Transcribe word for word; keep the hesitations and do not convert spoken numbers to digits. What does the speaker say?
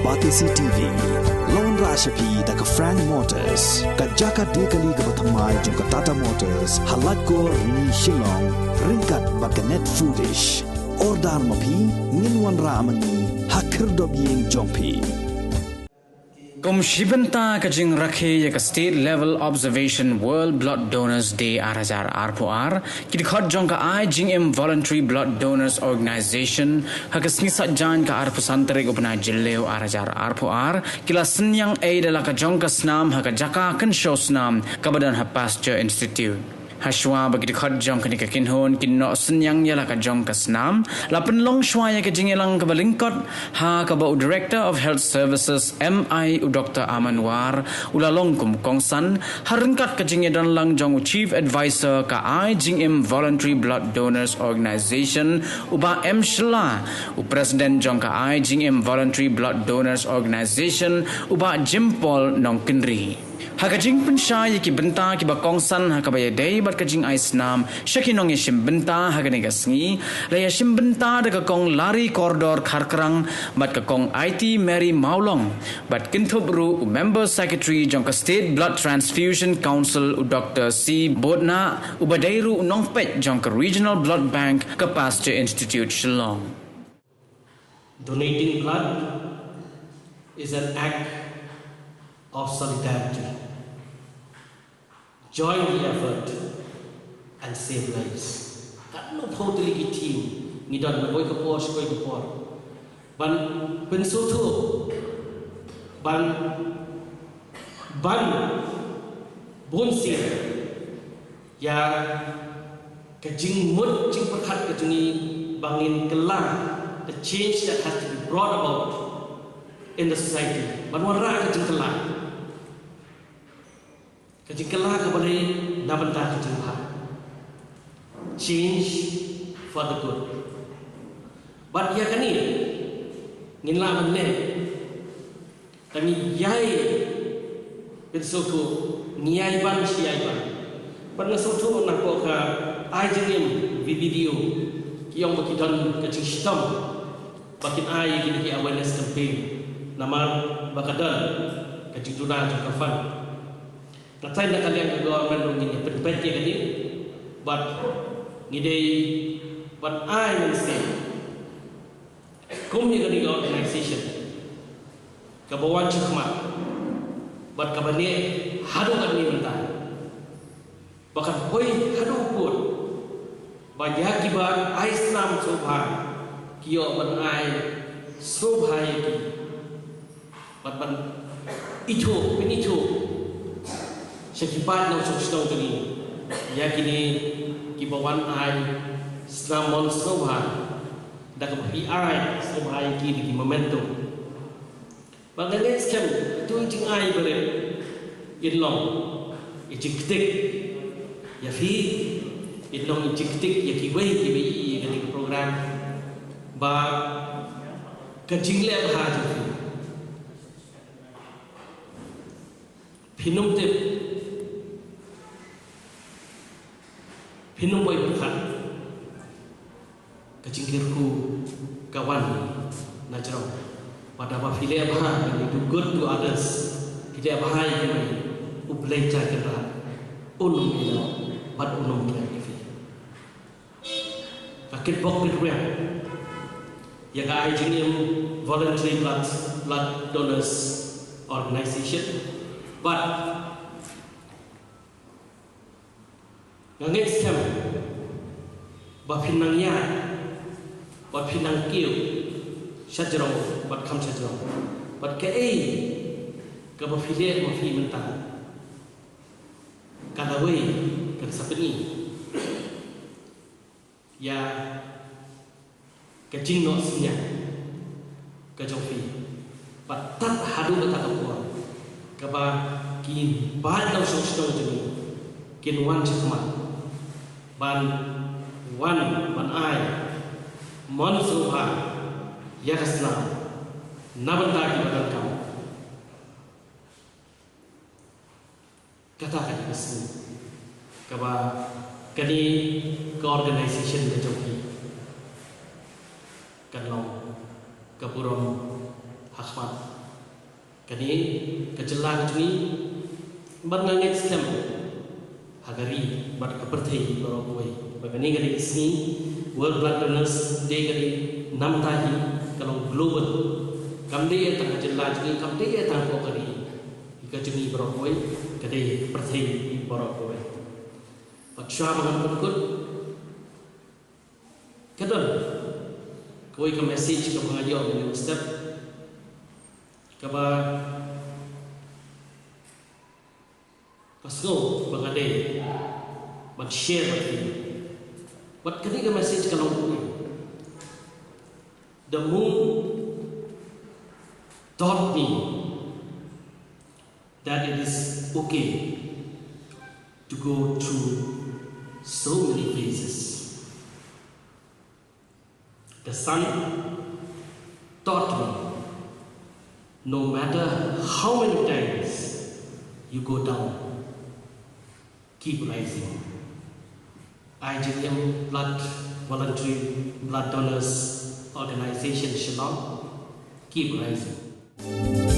Batesi T V, la wanrah sha phi da ka Frank Motors, ka jaka die kali kaba thymmai jong ka Tata Motors, ha Laitkor Rni Shillong, ryngkat bad ka Net Foodish. Order ma phi, ngin wanrah ma ngi ha khyrdop ïing jong phi. Kum shi bynta ka jingrakhe ïa ka State Level Observation World Blood Donors Day ar hajar arphew ar, ki dkhot jong ka Ai Jingim Voluntary Blood Donors Organization, ha ka sngi Saitjaiñ ka arphew san tarik u bnai Jylliew ar hajar arphew ar, ki la synñiang ei da la ka jong ka snam ha ka jaka kynshew snam kaba don ha Pasteur Institute. Hashwa ba ki dkhot jong kane ka kynhun kin noh synñiang ïa la ka jong ka snam, la pynlong shwa ïa ka jingïalang kaba lyngkot, ha kaba u Director of Health Services M I u Doctor Aman War u la long kum kongsan, ha ryngkat ka jingïadon lang jong u Chief Advisor ka Ai Jingim Voluntary Blood Donors Organization, u Bah M Shylla, u President jong ka Ai Jingim Voluntary Blood Donors Organization, u Bah Jimpol Nongkynrih. Ha ka jingpynshai ïa ki bynta kiba kongsan ha kaba ïadei bad ka jingai snam sha ki nongïashim bynta ha kane ka sngi, la ïashim bynta da ka Kong Larry Kordor Kharkrang bad ka Kong Aiti Mary Mawlong, bad kynthup ruh u Member Secretary jong ka State Blood Transfusion Council u Doctor C Botna, uba dei ruh u nongpeit jong ka Regional Blood Bank ka Pasteur Institute Shillong. Donating blood is an act of solidarity. Join the effort and save lives. Katno phew tylli ki theme ngi don na kawei ka por sha kawei ka por ban pynsngewthuh, ban, ban bun sien ïa ka jingmut jingpyrkhat ka jong ngi ba ngin kylla the change that has to be brought about in the society. Ban wanrah ka jingkylla, ka jingkylla kaba dei na bynta ka jingbha. Change for the good. Bad ïa kane ngin lah ban leh, tang ngi ïai pynsngewthuh, ngi ïai ban shi ïai ban. Bad nga sngewthuh na ka Ai Jingim V B D O ki ong ba ki don ka jingshitom ba kin ai kine ki awareness campaign. Namar ba ka don ka jingduna jong ka fund. Nga tharai na ka liang ka government ruh ngin ïa pynpeit ïa kane, bad ngi dei ban ai mynsiem kum ïa kane ka organization kaba wan shakhmat bad kaba neh haduh katne mynta, ba kan poi haduh pud, ba ïa kiba ai snam sngewbha ki ïoh ban ai sngewbha ïa ki. Bad ban ithuh, pynithuh sha ki paid nongshong shnong jong ngi ïa kine kiba wan ai snam mon sngewbha, da kaba phi ai sngewbha ïa ki da ki momentum. Bad nga ngeit skhem, to i jingai barit in long i jingktik ïa phi, in long i jingktik ïa kiwei kiba ïohi ïa kane ka program, ba ka jingleh bha jong phi, phin ym tip, phin ym poi pyrkhat ka jingkyrkhu ka wan na jrong. Bad haba phi leh bha, when you do good to others, phi leh bha ïa kiwei, U Blei Trai Kynrad un ym ïehnoh bad un ym klet ïa phi. Ka kitbok kitrwiang ïa ka Ai Jingim Voluntary Blood, Blood Donors Organization. Bad nga ngeit skhem ba phin nang ïaid bad phin nang kiew shajrong bad kham shajrong, bad kaei kaba phi leh ma phi mynta, ka lawei kan sa pyni ïa ka jingnoh synñiang ka jong phi. Bad tad haduh kata ka por kaba ki paid nongshong shnong jong ngi kin wan shakhmat ban wan ban ai mon sngewbha ïa ka snam na bynta kiba donkam. Kata ka dei ka sngi kaba kane ka organization ka jong phi kan long ka burom ha khmat Kane ka jylla ka jong ngi, bad nga ngeit skhem ha ka ri bad ka pyrthei baroh kawei ba kane ka dei ka sngi World Blood Donors Day, ka dei namta hi, ka long global. Kam dei tang ha jylla jong ngi, kam dei tang ha ka ri ka jong ngi baroh kawei, ka dei pyrthei baroh kawei. Bad shuwa ba ngan pynkut, ka don kawei ka message kaba nga ïoh mynne mynstep, kaba ka sngew ba nga dei ban share bad phi. Bad kane ka message ka long kumne: The moon taught me that it is okay to go through so many phases. The sun taught me, no matter how many times you go down, keep rising. I G M Blood Voluntary Blood Donors Organization, Shillong, keep rising.